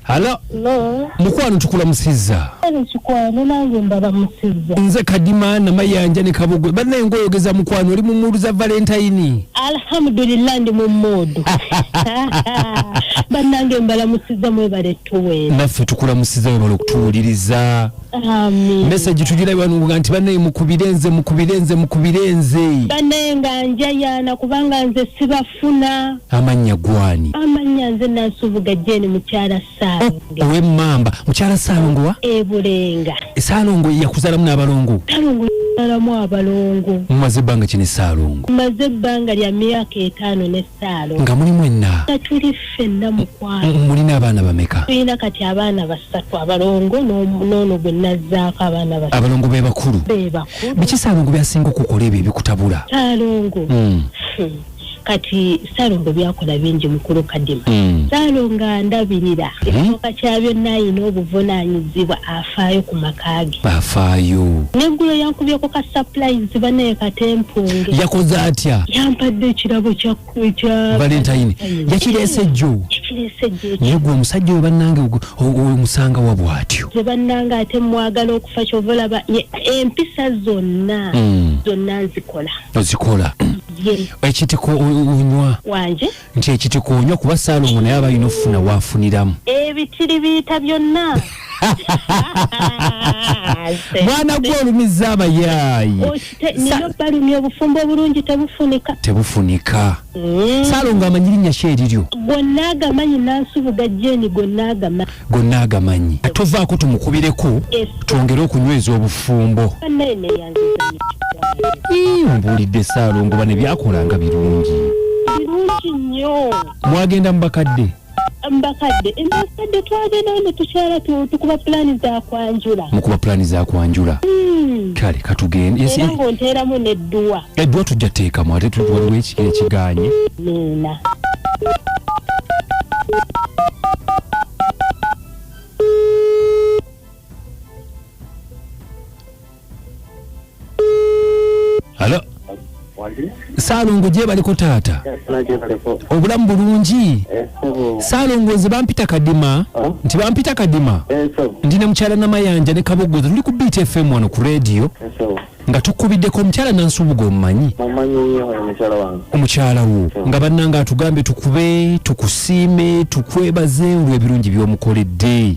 Halo. Hello. Mukwano, tukulamusizza. Kale kikwano, nange mbalamusizza. Nze Kadima Namayanja ne Kabogwe. Bannaye, ng'oyogeza mukwano, oli mu mood za Valentine. Alhamdulillah, ndi mu mood. Bannange, mbalamusizza, mwebale tuweera. Naffe tukulamusizza, webala okutuwuliriza. Amin. Message tugira wano nti bannaye mukubire nze, mukubire nze, mukubire nze. Bannaye, nga njayaana kubanga nze sibafuna. Amannya gwani? Amannya nze Nansubuga Jeni, mukyala Saalongo. Ow'emmamba, mukyala Saalongo wa? Ebulenga. Saalongo yakuzaalamu n'abalongo? Saalongo alamu abalongo. Mumaze ebbanga kino Saalongo? Maze ebbanga lya myaka 5 ne Saalongo. Nga mulimu enna? Nga tuli ffenna, mukwano. Mulina abaana bameka? Tulina kati abaana basatu abalongo, n'ono gwe nazzaako, abaana basatu. Abalongo be bakulu? Be bakulu. Biki Saalongo byasinga okukola ebyo ebikutabula? Saalongo, kati Saalongo byakola bingi, mukulu Kadima. Saalongo andabirira. Ekisooka kya byonna, ayina obuvunaanyizibwa, afaayo ku maka ge. Afaayo. Neggulo yankubyeko ka surprise, banaye katempunge. Yakoze atya? Yampadde ekirabo kya Valentine. Yakireese jjo? Yakireese jjo. Naye gwe omusajja oyo, bannange, omusanga wa bw'atyo? Ze bannange, ate mwagala okufa. Kyova olaba empisa zonna zonna nzikola. Ozikola. Ye. Ekitiko onywa? Wanje? Nti ekitiko onywa? Kuba Saalongo naye aba alina okufuna waafuniramu. Ebitiri biyita byonna. Mwana gwe, olumizza abayaayi. Nina balumya. Obufumbo obulungi tebufunika. Tebufunika. Saalongo amanyi linnya ki eriryo? Gonna agamanyi, Nansubuga Jeni, gonna agamanyi. Gonna agamanyi. Tovaako, tumukubireko twongere okunyweza obufumbo. Bannaye, neyanziza. Ii, mbuulidde, Saalongo bane byakolanga birungi. Birungi nnyo. Mwagenda mu bakadde? Mbakadde, embakadde twagendayo ne tukyala, tukuba pulaani za kwanjula. Mukuba pulaani za kwanjula. Kale katugende. Era ng'onteeramu n'edduwa. Edduwa tujja teekamu, ate waliwo ekiganye. Miina. Halo. Saalongo, gye baliko taata? Obulamu bulungi? Saalongo, nze bampita Kadima, nti bampita Kadima, ndi ne mukyala Namayanja ne Kabogoza, tuli ku Beat FM wano ku radio nga tukubiddeko omukyala Nansubuga, omumanyi? Mumanyi nnyo oyo mukyala wange. Omukyala wo nga bannanga atugambe tukube tukusiime, tukwebaze olw'ebirungi by'omukoledde,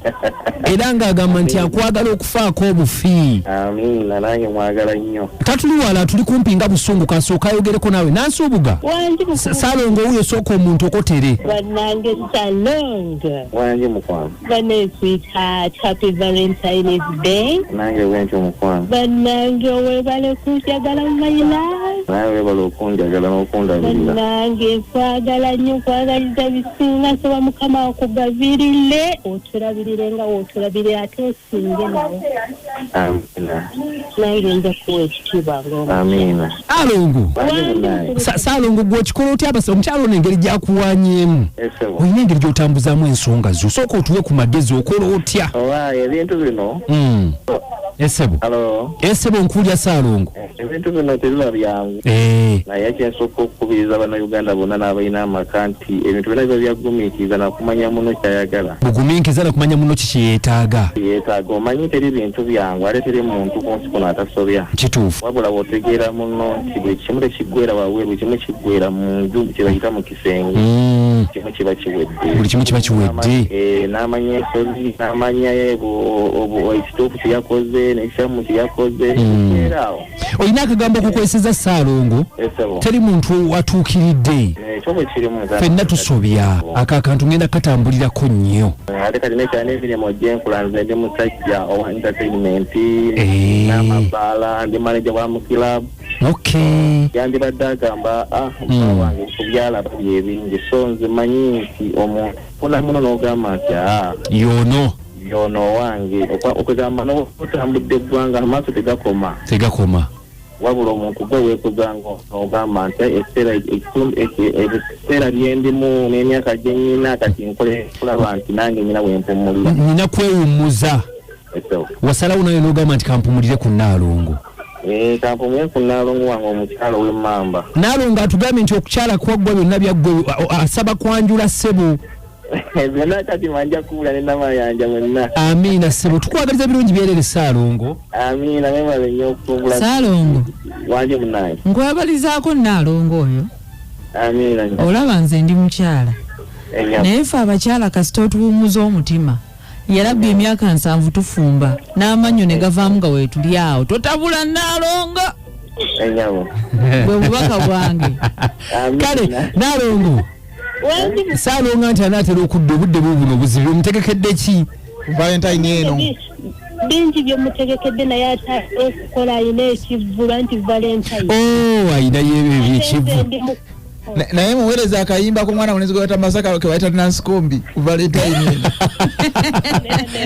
era ng'agamba nti akwagala okufaako obufi. Amiina, nange mwagala nnyo. Tatuli wala, tuli kumpi nga busungu. Kasooka ayogereko naawe, Nansubuga. Wangi. Saalongo wuyo, sooka omuntu okotere. Bannange, Salongo. Wangi, mukwano. Bannaye, sweetheart, happy Valentine's Day. Nange bwentyo, mukwano. Bannange, weebale kunjagala, my love. Nawe webala okunjagala n'okundabirira. Bannange, nkwagala nnyo, nkwagaliza bisinga. Nsaba Mukama akugabirile, otulabirire nga wootulabirira, ate osinge nawe. Amiina. Nange nja kuwa ekitiibwa ng'omu. Amiina. Saalongo. Wangi, munaye. Saalongo, gwe okikola otya? Abasa omukyala ono engeri gyakuwanyeemu, Esebo. olina engeri gy'otambuzaamu ensonga zo? Sooka otuwe ku magezi, okola otya? Owa ebintu bino. Esebo. Alo. Esebo, nkuulya, Saalongo. Ebintu bino tebiba byangu. Naye kyensooka okukubiriza Bannayuganda bonna n'abalina amaka nti ebintu byonna biba byagumiikiriza nakumanya muno kyayagala. Bugumiikiriza nakumanya muno kiki yeetaaga. Yeetaaga. Omanyi teri bintu byangu, ate teri muntu ku nsi kuno atasobya. Kituufu. Wabula bw'otegeera muno nti buli kimu tekiggwera wabweru, buli kimu kiggwera mu nju, kye bayita mu kisenge, kimu kiba kiwedde. Buli kimu kiba kiwedde. N'amanya ensobi, n'amanya ekituufu kye yakoze n'ekikyamu kye yakoze. Era awo. Olina akagambo okukweseza, Saalongo? Esebo. Teri muntu atuukiridde. Ekyo bwe kirimu. Ffenna tusobya. Ako akantu ngenda katambulirako nnyo. Ate kati nekyana emirimu gyenkola, nze ndi musajja owa entertainment n'amabaala, ndi manager wa mu club. Yandibadde agamba, ah, mukyala wange kubyalaba byebingi, so nze manyi nti omuntu funa muno n'ogamba nti aa, yono. Yono owange. Okugamba n'otambudde eggwanga, amaaso tegakoma. Tegakoma. Wabula omuntu gwe weekuzanga ogamba nti ebiseera byendimu n'emyaka gye nnyina kati nkole kulaba nti nange nyina wempumulira. Nina kwewummuza. Eso. Wasalawo nawe n'ogamba nti kampumulire ku Naalongo. Eh, kampumulire ku Naalongo wange, omukyalo w'emmamba. Naalongo atugambye nti okukyala kwaggwa, byonna byaggwe, asaba kwanjula ssebo. Byonna kati manja kuwula ne Namayanja mwenna. Amiina ssebo, tukwagaliza birungi byerere Ssaalongo. Amiina, mwebale nnyo okutumbula. Ssaalongo. Wanje munange. Nkwabalizaako Nnaalongo oyo. Amiina. Olaba nze ndi mukyala. Naye ffe abakyala kasita otuwummuza omutima. Yarabbi emyaka 70 tufumba n'amannyo ne gavaamu nga weetuli awo. Totabula Nnaalongo. Bwe bubaka bwange. Kale Nnaalongo. Ssaalongo nti anaatera okudda obudde bubuno obuzibu omutegekedde ki? Valentine eno. Bingi byemutegekedde naye ate okukola alina ekivvulu nti Valentine. Oh, ayinayo ebyo ekivvulu. Naye muweereza akayimba k'omwana mulenzi gwe bayita Masaka ke bayita Nansikombi ku Valentine eno.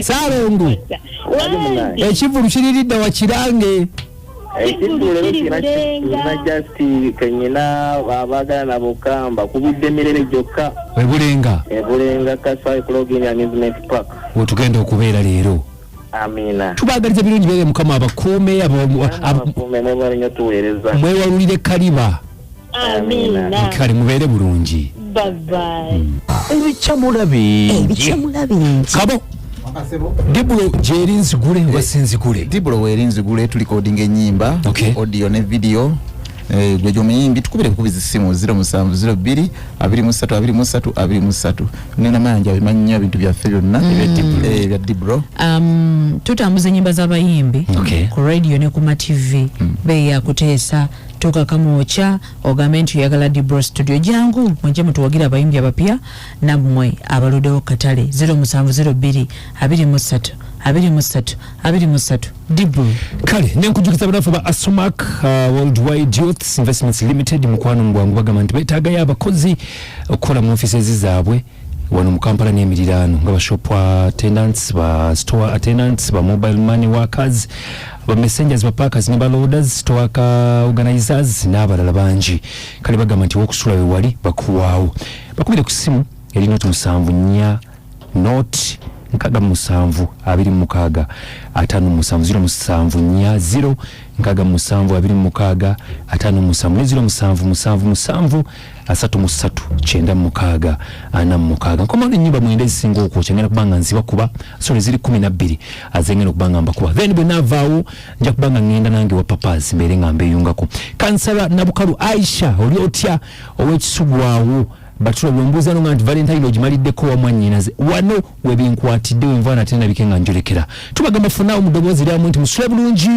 Ssaalongo. Ekivvulu kiriridda wa kirange. Ekivvulu leero kirina just kenyina abaagala nabo kamba kubidde mirere gyokka. Ebulenga. Ebulenga Kasai Clogging Amusement Park. Wetugenda okubeera leero. Amina. Tubaagaliza birungi byere Mukama abakuume abakuume mwebale nnyo tuweereza. Mwewalulire kaliba. Amina. Kale mubeere bulungi. Bye bye. Ebicamula bingi. Ebicamula bingi. Kabo. Diblo gyeri nzigule oba si nzigule? Diblo weeri nzigule, tulikodinga ennyimba, audio ne video. Gwe gy'omuyimbi tukubire bukubizi ssimu 0702 23 23 23. Nina Mayanja abimanyi nnyo ebintu byaffe byonna ebya Diblo. Tutambuza ennyimba z'abayimbi ku radio ne ku ma TV. Beeyi yakuteesa tuuka Kamwokya ogambe nti oyagala Dibro studio, jangu mujje mutuwagire abayimbi abapya nammwe abaluddewo katale. 0702 23 23 23 Dibro. Kale nenkujukiza banafu ba Asumac Worldwide Youth Investments Limited mukwano mbwangu bagamba nti beetaagayo abakozi okukola mu offices zaabwe wano mu Kampala n'emiriraano nga ba shop attendants, ba store attendants, ba mobile money workers, ba messengers, ba packers ne ba loaders, store organizers n'abalala bangi. Kale bagamba nti wokusula we wali bakuwaawo. Bakubire ku ssimu eri 074 0 67 26 57 074 0 67 26 57 0777 33 96 46. Nkomawo ennyimba mwenda ezisinga okwokya ngenda kubanga nzibakuba, sorry ziri 12 azengenda okubanga mbakuba. Then bwe naavaawo nja kubanga ngenda nange wa Papas mbeere nga mbeeyungako. Kansala Nabukalu Aisha oli otya ow'ekisubwawo batula bwembuuza no nga nti Valentine ogimaliddeko wa mwannyinaze wano webinkwatidde wenva nate nabike nga njolekera. Tubagamba funaawo mu ddoboozi lyamu nti musule bulungi.